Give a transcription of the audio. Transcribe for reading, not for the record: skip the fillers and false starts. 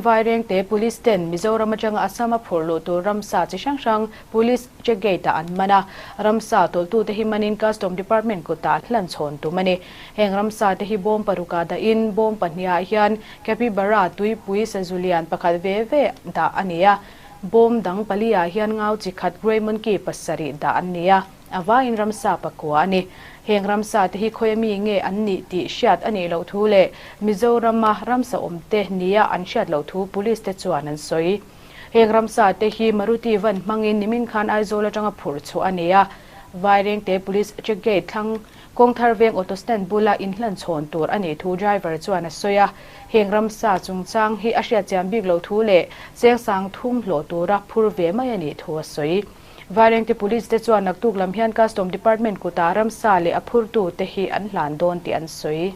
Vairengte Police ten Mizoram atanga Assam a phurh luh tur ramsa chi hrang hrang Police check gate ah an man a, ramsa tawlhtute hi manin Custom Department kutah hlan chhawn tum a ni. Heng ramsa te hi bawm parukah dahin bawm pahnihah hian Capybara tuipui sazu lian pakhat ve ve dah a ni a, bawm dang paliah hian ngau chi khat Grey Monkey pasarih dah an ni a. A vaiin ramsa pakua a ni. Heng ramsa te hi khawi ami nge an nih tih hriat a nih loh thu leh Mizorama ramsa awmte nia an hriat loh thu Police te chuan an sawi. Heng ramsa te hi Maruti van hmangin nimin khan Aizawl atanga phurh chhuah a ni a. Vairengte Police check gate thlang Kawngthar veng auto stand bula inhlan chhawn tur a nih thu driver chuan a sawi a. Heng ramsa chungchang hi a hriatchian bik loh thu leh chengsang thum hlawh tura phur ve mai a nih thu a sawi. Vairengte Police te chuan naktuk lam hian Custom Department kutah ramsa leh a phurtu te hi an hlan dawn tih an sawi.